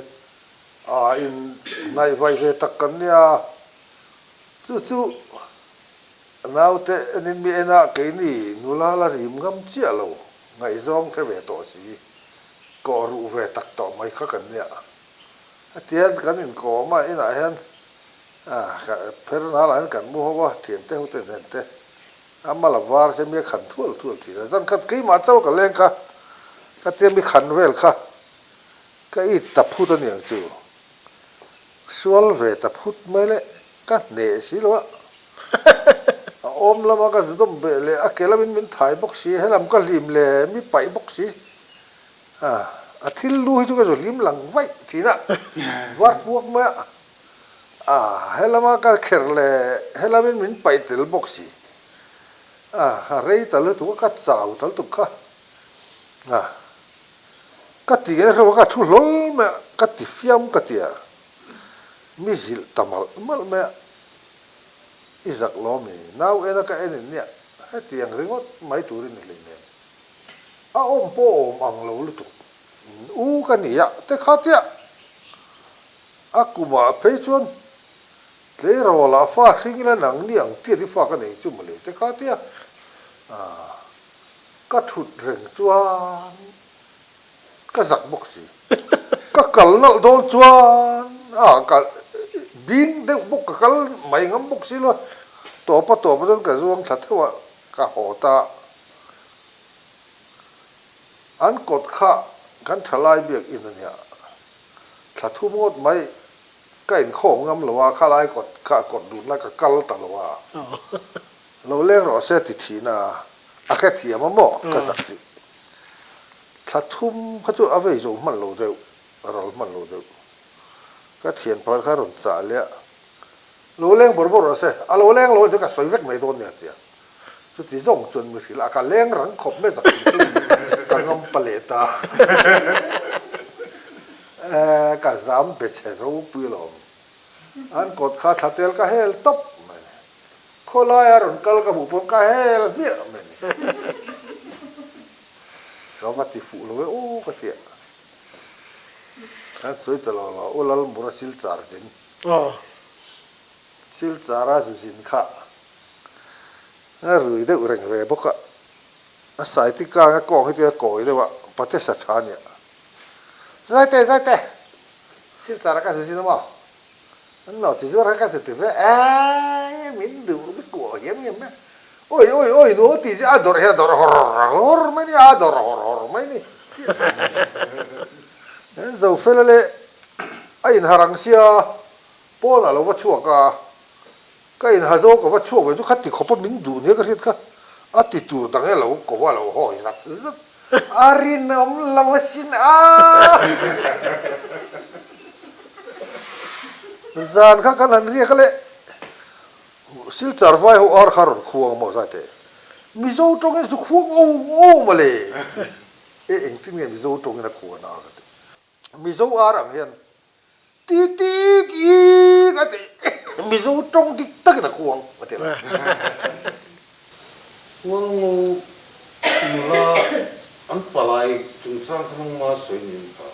a in hnaih vai ve tak kan nia. Chu chu naute enin mi enah keini nula la rim ngam chiah lo ngaihzawng hre ve tawh si kawh ruh ve tak tawh mai kha kan nia. Hetiang kan inkawm a inah hian pher nal ah hian kan mu ho a thiante hote hnen te A mal a var che mi a khan thual thual thin a, zan khat keimah chauh ka leng kha ka tia mi khan vel kha ka it ta phut a niang chu, sual ve ta phut mai le ka hneh si lo a, a awm lama ka zudawm beh leh a ke lamin min thai bawk si, helam ka hlim leh mi paih bawk si, a thil lu hi chu ka zu hlim lang vaih thin a, var puak mai a. A, helama ka kher leh helamin min paih tel bawk si. A, a rei ta lutuk a, ka chau ta lutuk kha. A, ka ti nge hreuh a, ka thu hlawl mai a, ka ti fiam ka ti a, mi zilh ta malh malh mai a, i zak lo ami, nau ena ka en in nia, hetiang ringawt mai turin i hlei nen. A awm pawh awm ang lo lutuk, u ka ni a, te kha tia. A kumah phei chuan tleirawlah fa hring ila nang ni ang tiat i fa ka nei chu mawle te kha tia ka thut reng chuan ka zak bawk si. Ka kal nalh dawn chuan a ka bing deuh bawk ka kal mai ngam bawk si lo a, tawpa tawpa chuan ka zuang thla theuh a ka haw ta. An kawt kha kan thalai biakinn a nia. Thla thum ngawt mai ka inkhawm ngam lo a, khalai kawt kha kawt dun lai ka kal ta lo a. Lo leng rawh se ti thin a, a hrethiam a maw ka zak tih. Thla thum kha chu a vei zo hman lo deuh, a ral hman lo deuh. Ka thian pakhat kha a rawn chah leh a, Lo leng bawrh bawrh rawh se, a lo leng lo chu ka sawi vek mai dawn nia tia. Chuti zawng chuan mi hrilh a, ka leng rang khawp mai zak chung chuan ka ngam pa leh ta. Ka zam be chhe ropui alawm. An kawt kha thla tel ka hel tawp mai ni. Khawlaia rawn kal ka hmuh pawn ka hel hmiah mai ni. Ka va ti fuh lo e aw ka ti a. Kan sawi ta lo lo, U Lalmura Silchar zin. Silchara zu zin kha a rui deuh reng ve bawk a, a saiti kang a kawng hi chu a kawi deuh a, pate sa tha a nia. Zaite, Zaite, Silchara ka zu zin a maw? An lo ti zuar kha ka zu ti ve, eeh min duh mi kuah hiam hiam mai, awi awi awi nuam a ti zia a dawrh hi a dawrh hawr hawr mai ni, a dawrh hawr hawr mai ni. Zofela leh a inharang sia pawnah lo va chhuak a. Ka inha zo ka va chhuak ve chu kha ti khawp a min duh nia ka hriat kha a ti tur dang e lo ko a lo hawi zat zat a rinawm lo asin a zan kha kan han riak a le Silchar vai ho ar kha rawn khuang a maw zai teh Mizo tawngin zu khuang o o mawle e engtin nge Mizo tawngin a khuan a ka ti. Mizo ar ang hian ti tik ik a ti Mizo tawng dik takin a khuang a ti la. Hualngo nula an palai chungchang kha nangma sawi niin kha.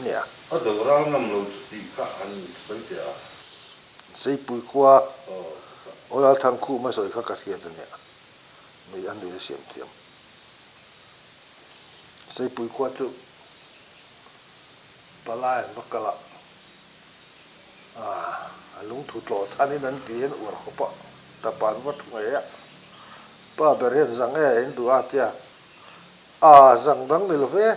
Nia. A do ral ngam lo chu tih kha an sawi teh a. Seipui khua Aw Lalthangkhuma sawi kha ka hriat a nia. Nui an nui a siam thiam. Seipui khua chu Palai an va kal a, a lungthu tlawh chhanin an ti hian uar khawp a, tapa an va thu ngei a, pa ber hian zang e in duh a tia, a zang dang ni lo ve,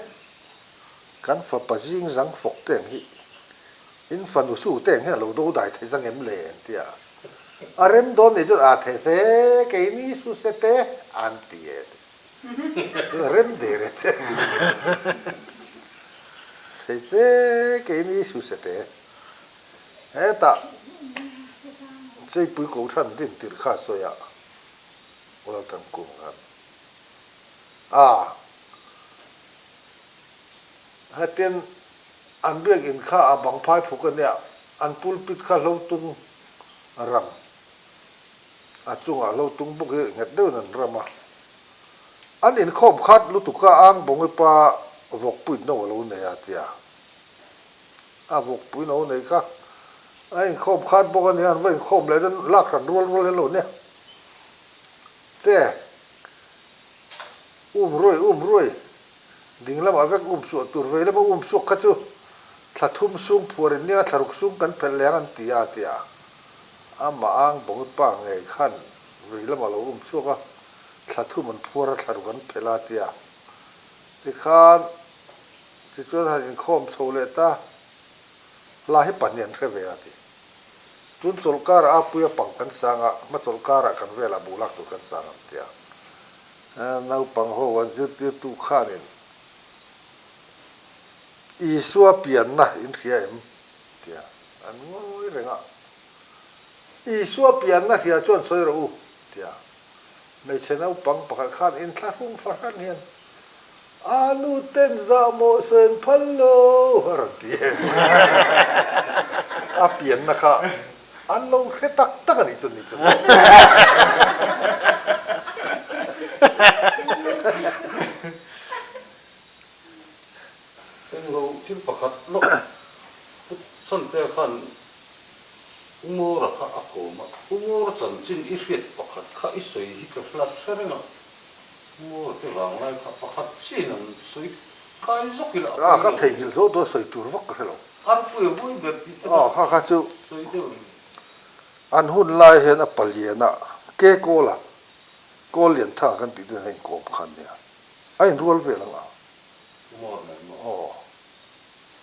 kan fapa zing zang fawk te ang hi, in fanu su te ang hian a lo do dai thei zang em le an ti a, a rem dawn nih chuan a thei se keini su se te an ti e. Rem der e te. Thei che keini su se te. Hetah Cheipui Kohhran din tirh kha sawi a Waltham kum khan a hetian an biakinn kha a bang phai phuk a nia an pulpit kha hlotung ram A chungah hlo tung bawk hi nghet deuhin an ram a. An inkhawm khat lutuk a ang Bawngi pa vawkpui no a lo nei a tia. A vawkpui no nei kha a inkhawm khat bawk a nia, an va inkhawm leh dawn lak hran rual rual hian lo nia. Te um ruai um ruai ding lamah vek um suah tur vei lama um suak kha chu thla thum sung phuar in nia thla ruk sung kan phelh leh ang an ti a tia. Amah ang Bawngi pa ngei khan vei lamah lo um chhuak a, thla thum an phuar a, thla ruk an phelh a tia. Tikhan tichuan han inkhawm chho leh ta, hla hi pahnih an hre ve a ti. Tun chawlhkarah a puia pang kan sang a, hma chawlhkarah kan velah buh lak tur kan sang an tia. Naupang ho an zirtirtu khanin Isua pianna in hria em? tia an ngawi reng a. Isua pianna hria chuan sawi rawh u, tia hmeichhe naupang pakhat khan inthlahrung fahran hian, A nu ten zah mawh sawi an phal lo, a rawn ti em. A pianna kha an lo hre tak tak a nih chu ni chu. Englo thil pakhat lawk Pu Chhantea khan. i hriat pakhat kha i sawi hi ka hlat hre reng a, Maw te vanglai kha pakhat chiin an sawi kai zawk ila a pawi lo. Ka theihnghilh zawk dawn sawi tur vak ka hre lo. Arpui a huai ber tih te kha chu sawi deuh ni. An hun lai hian a palian a, ke kawl a, kawl lian tha kan tih te hian a inkawm kha an nia. A inrual vel ang a. Pu Mawr nen maw? Aw.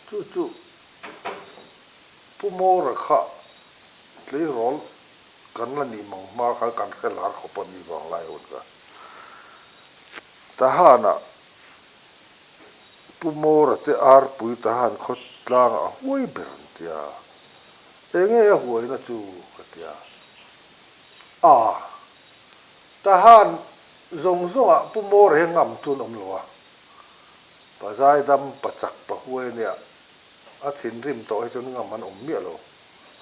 Chu chu Pu Mawra kha tleirawl kan la nih mang hma khan kan hre lar khawp a mi vanglai hun kha. Tahanah Pu Mawra te arpui Tahan khawtlangah a huai ber an ti a, enge a huaina chu ka ti a. A, Tahan zawng zawngah Pu Mawra hi ngam chu an awm lo a, pa zaidam, pa chak, pa huai a nia, a thinrim tawh hi chuan ngam an awm miah lo,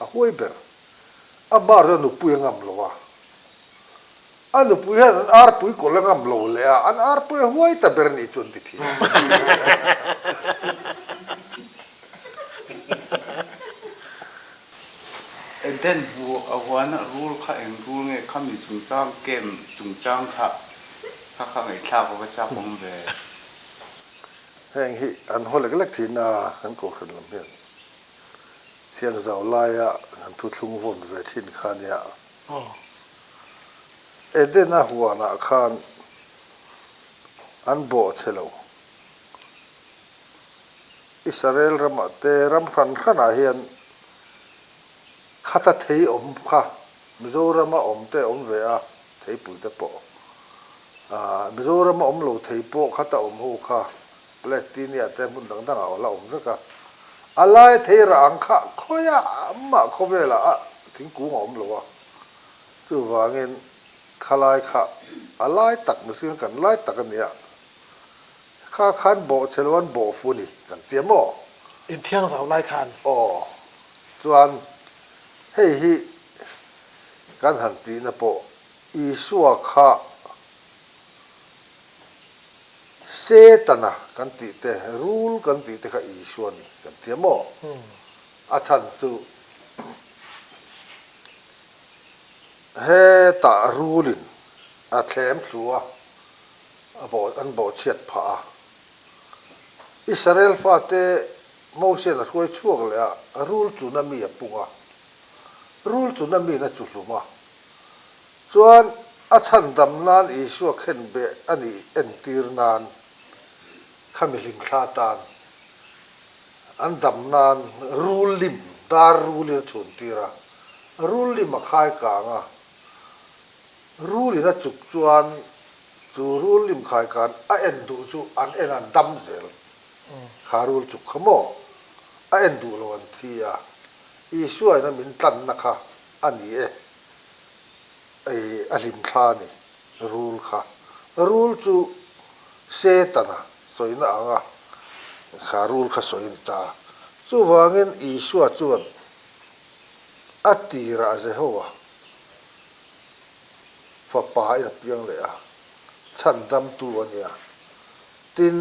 a huai ber. A mar chuan nupui a ngam lo a. A nupui hian an arpui kawlh a ngam lo leh a, an arpui a huai ta ber nih chu an ti thin. Eden hu a huana rul kha eng rul nge khami chungchang game chungchang kha kha kha ngaihthlak a va chak awm ve. Heng hi an haw lek lek thin a, kan kohhran lam hian thiangzau laia kan thuthlung vawn ve thin kha nia. Edena huanah khan an bawh che lo. Israel ramah te ram hran hranah hian khata thei awm kha Mizorama awm te awm ve a, theipui te pawh. Mizorama awm lo thei pawh khata awm ho kha Palestine-ah te hmun dang dangah a la awm vek a. A lai thei rah ang kha khawiah mah khawvelah a thingkung a awm lo a. Chuvangin khalai kha a lai tak mihring kan lai tak a nia. Kha khan bawh che lo an bawh fu ni kan tia maw? Inthiang zau lai khan. Aw. Chuan hei hi kan han tihna pawh Isua kha Setana kan tih te, rul kan tih te kha Isua ni kan tia maw? A chhan chu hetah rulin a thlem thlu a, a bawh an bawhchhiat phah a. Israel fate Mosian a hruai chhuak leh a, rul chuna mi a pung a, rul chuna miin a chuhlum a. Chuan a chhandam nan Isua khenbeh a nih entir nan khami hlimthla tan an dam nan rul lim, dar rulin a chhun tir a, rul lim a khai kang a, rulin a chuk chuan chu rul lim khai kan a en duh chu an en an dam zel, kha rul chuk kha maw a en duh lo an thi a, Isua in a min tlanna kha a ni e. Ei a hlim thla a ni, rul kha. Rul chu Setana sawina anga kha rul kha sawi a ni ta. Chuvangin Isua chuan a tirah Jehova Fapa in a piang leh a, chhandamtu a nia. Tin,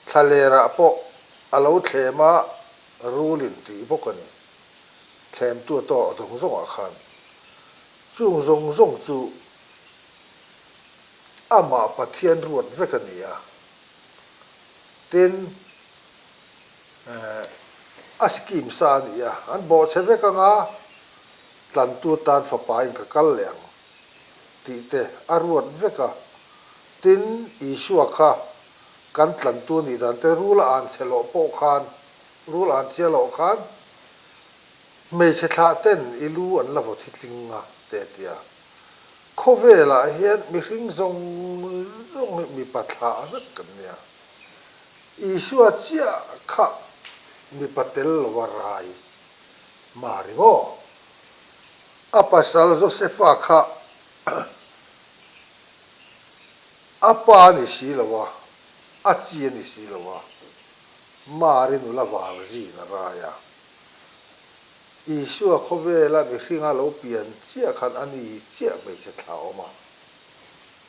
thlalerah pawh a lo thlem a, rulin tih bawk a ni. Thlemtu a tawh zawng zawngah khan chung zawng zawng chu amah Pathian ruat vek a ni a. Tin, a scheme sa a ni a, an bawhchhe vek anga tlantu atan fapa in ka kal leh ang tih te a ruat vek a. Tin, Isua kha kan tlantu nih dan te rul a an chhe loh pawh khan, rul a an chhia loh khan Hmeichhe thlah ten i lu an la vaw thi tling a te a ti a. Khawvelah hian mihring zawng zawng hi mipa thlah vek kan nia. Isua chiah kha mipa tel lo a rai Mari maw? A pasal Josefa kha a pa a ni si lo a, a chi a ni si lo a, Mari nula varzin a rai a. Isua khawvela mihringa lo pian chiah khan a ni chiah hmeichhe thla awm a.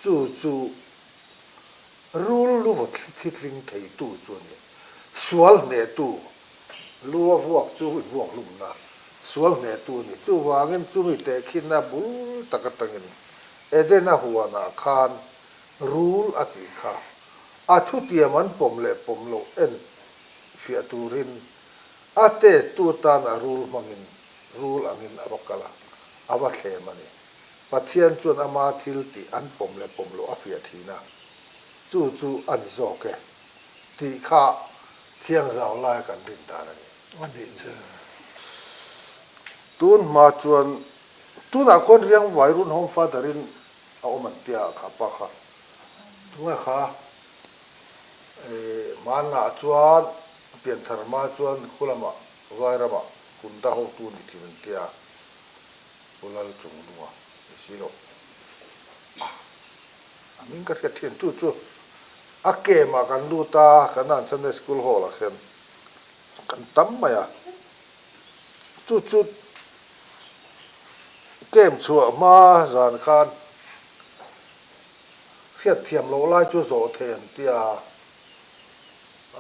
Chu chu rul lu vaw thitling theitu chu a ni. Sual hnehtu lu a vuak chu i vuak hlumna. Sual hnehtu a ni. Chuvangin chumi tehkhinna bul tak atangin Edena huanah khan rul a tih kha a thutiam an pawm leh pawm loh en fiah turin a test tu atan a rul hmangin rul angin a va kal a, a va thlem a ni. Pathian chuan ama thil tih an pawm leh pawm loh a fiah thin a, chu chu a ni zawk e tih kha thiangzau laia kan rin dan a ni. A nih chu. Tun hma chuan tunah khuan Riangvai Run Home Father in a awm an tia kha pa kha. Tunge kha hmanah chuan pianthar hma chuan khulamah Vairamah Kunda hotu ni thin an tia Pu Lalchungnunga ni si lo. A hming ka hriat thin chu chu a camp-ah kan lut a, kan an Sunday School Hall-ah khian kan tam mai a. Chu chu camp chhuah hma zan khan hriat thiam loh lai chu zawh thei an ti a,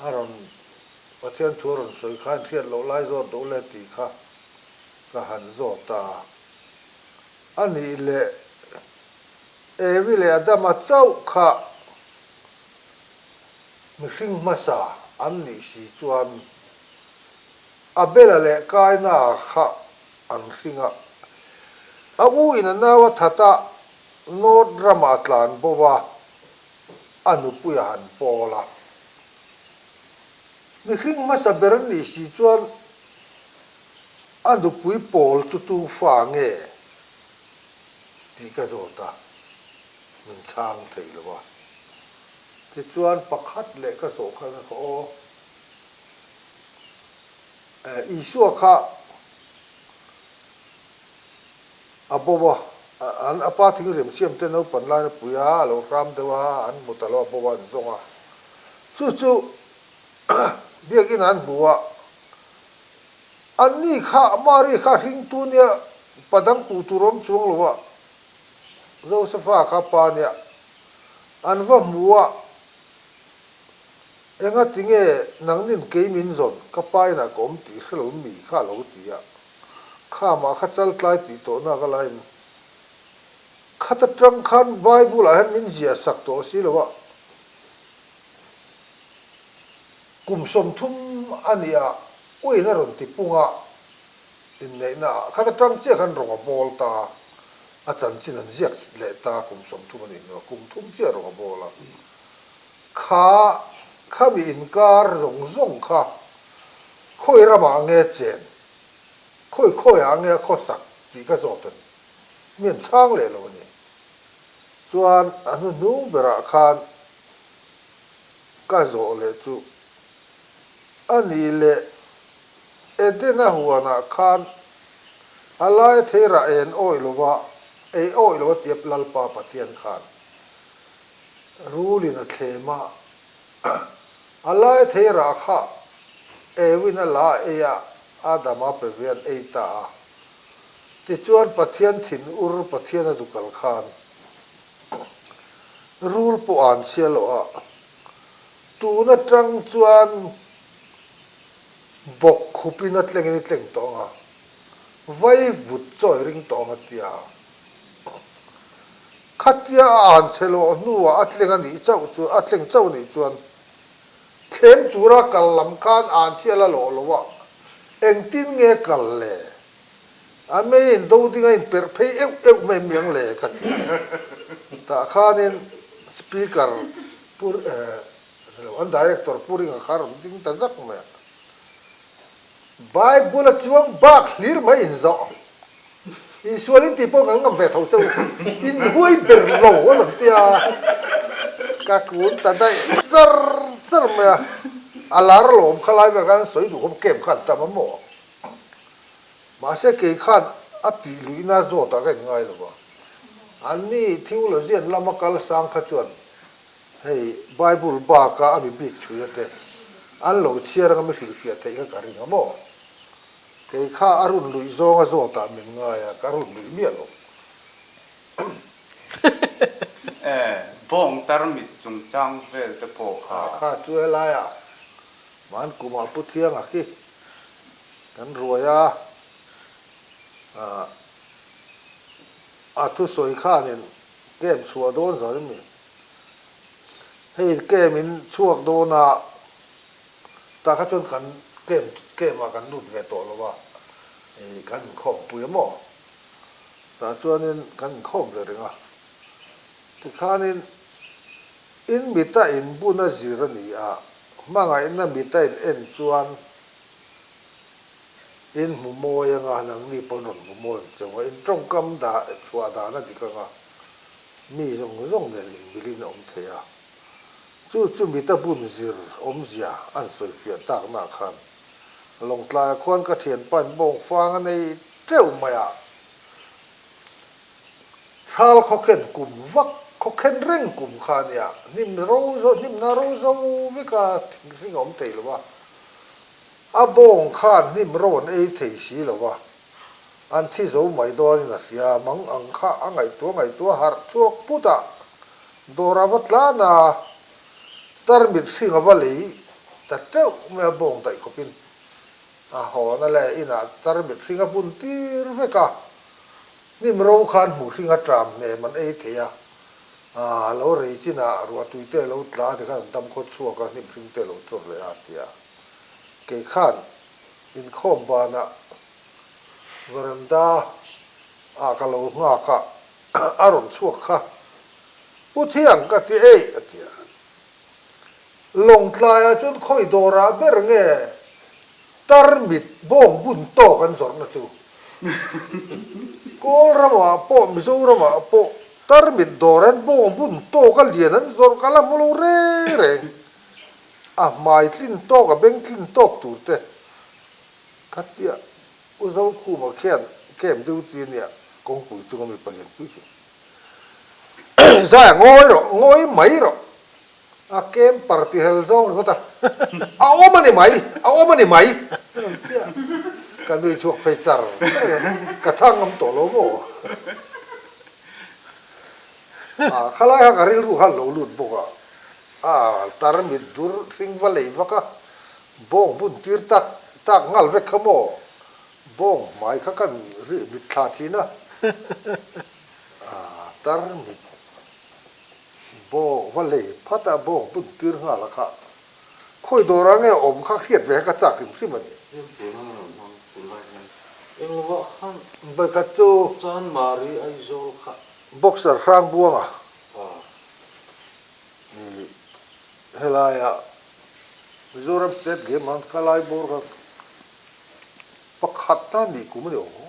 a rawn Pathian thu a rawn sawi khan hriat loh lai zawt duh le tih kha ka han zawt a. A nih leh Evi leh Adama chauh kha mihring hmasa an nih si chuan Abela leh Kaina kha an hring a. A u in a nau a that a, North ramah a tlan bo a, a nupui a han pawl a. Mihring hmasa ber an nih si chuan a nupui pawl chu tu fa nge tih ka zawt a, min chhang thei lo a. Tichuan pakhat leh ka zawh khan a kha aw, Isua kha a bo a, an a pa thing remsiam te naupan laina pui a, a lo hram deuh a, an hmu ta lo a, bo a an zawng a. Chu chu biakinn an hmu a, anni kha Mari kha hringtu nia pa dang puh tur awm chuang lo a, Josefa kha pa nia an va hmu a, Enga tinge nangnin kei min zawn ka pa inah ka awm tih hre lo mi kha a lo ti a, khamah kha chal tlai tih tawhna ka lain khat atang khan Bible ah hian min ziah sak tawh si lo a, Kum 30 a nih a, uiin a rawn ti pung a, inneihna ah khat atang chiah khan rawng a bawl ta a, a chanchin an ziak leh ta kum 30 a nih hnuah kum thum chiah rawng a bawl a. Kha khami inkar zawng zawng kha khawi ramah nge chen, khawi khawiah nge a khawsak tih ka zawt a ni. Mi an chhang leh lo a ni. Chuan a hnuhnung berah khan ka zawh leh chu a nih leh Edena huanah khan a laia theirah en awih lova, ei awih lova tia Lalpa Pathian khan Rulin a thlem a, a lai theirah kha Ewin a la a ei a, Adama pe ve an ei ta a. Tichuan Pathian thin ur Pathian a dukal khan rul pawh an chhia loh a, tun atang chuan bawk khupin a tlengin i tleng tawh ang a, vai vut chaw i ring tawh ang a ti a. Khatia a an chhe lawh hnuah a tleng a nih chauh chu a tleng chauh a nih chuan thlem tura kal lam khan an chhi a la lawh lo a, engtin nge kal le? A meiin do ding a inperh phei euh euh mai miang le ka ti a. Tah khanin Speaker Pu ni lo an Director Pu Ringa kha a rawn ding ta zak mai a. Bible a chuang bak hlir mai inzawh. Insual in tih pawh kan ngam ve tho che u, in huai ber lo a rawn ti a, ka kun ta daih char char mai a, a lar alawm kha lai vel khan an sawi duh khawp camp khan tam a maw? Mahse kei khan a tih luihna zawtah ka in ngai lo va, anni theologian lama kal sang kha chuan hei Bible baka a mi bik chhuia te an lo chhiar anga mi hrilhfiah theih kha ka ring a maw? Kei kha a run luih zawng a zawtah min ngai a, ka run luih miah lo. E, bawng tarmit chungchang vel te pawh kha. Kha chu helaiah hman kumah Pu Thianga khi kan ruai a. A thusawi khanin camp chhuah dawn zan em ni? Hei camp in chhuak dawn a, tah kha chuan kan camp camp ah kan lut ve tawh lo a, kan inkhawm pui a maw? Tah chuanin kan inkhawm ve reng a, tikhanin in mita inbun a zir a ni a, hmangaihna mita in en chuan In hmu mawi anga, nangni pawn rawn hmu mawi ang che u a, in tawngkam dah chhuah dan a dik anga, mi zawng zawng nen inmilin a awm thei a. Chu chu mita bun zir awmzia an sawifiah taknaah khan Lawngtlaia khuan ka thianpa in bawng fang a nei teuh mai a, Thal khawkhen kum vak khawkhen reng kum kha a nia, hnim ro hnimna ro zo veka thinghring a awm thei lo a. A bawng khan hnim ro an ei thei si lo va, an thi zo mai dawnin a hria. Mang ang kha a ngaihtuah ngaihtuah harh chhuak put a, dawr a va tlan a, tarmit hring a va lei ta teuh mai a, bawng daih khawpin a hawn a leh inah tarmit hring a bun tir vek a, hnim ro khan hmuh hring a ṭam hnem an ei thei a, a lo rei chinah ruahtui te a lo tla a tikhan an dam khaw chhuak a, hnim hring te a lo chawr leh a a ti a. Kei khan inkhawm banah veranda ah ka lo nghak a, a rawn chhuak kha, Pu Thiang ka ti eih a ti a. Lawngtlaiah chuan khawi dawrah ber nge tarmit bawng bun tawk an zawrhna chu? Kawl ramah pawh Mizoramah pawh tarmit dawr an bawng bun tawk a lian an zawrh ka la hmu lo reng reng. A hmai tlin tawk, a beng tlin tawk tur te ka tia U Zokhuma khian camp duty ania kawngpui chunga mi palian pui chu Zaia ngawi rawh, ngawi mai rawh, a camp par ti hel zawng ringawt a, a awm a ni mai, a awm a ni mai tia ka nui chhuak phei char char a, ka chhang ngam tawh lo maw? A khalai kha ka rilru kha a lo lut bawk a. A tarmit dur hring va lei vak a, bawng bun tir tak tak nghal vek kha maw? Bawng hmai kha kan rih mit thla thin a, a tarmit bawng va lei phat a bawng bun tir nghal a kha khawi dawrah nge awm kha hriat ve kha ka chak hrim hrim a ni. Heng tuna rawn hmang tunlai hian englovah khan Vawikhat chu Chanmari Aizawl kha. Boxer hrang buanga. Ni helaia Mizoram State Game an ka lai bawr kha pakhat na nih kum a ni awm.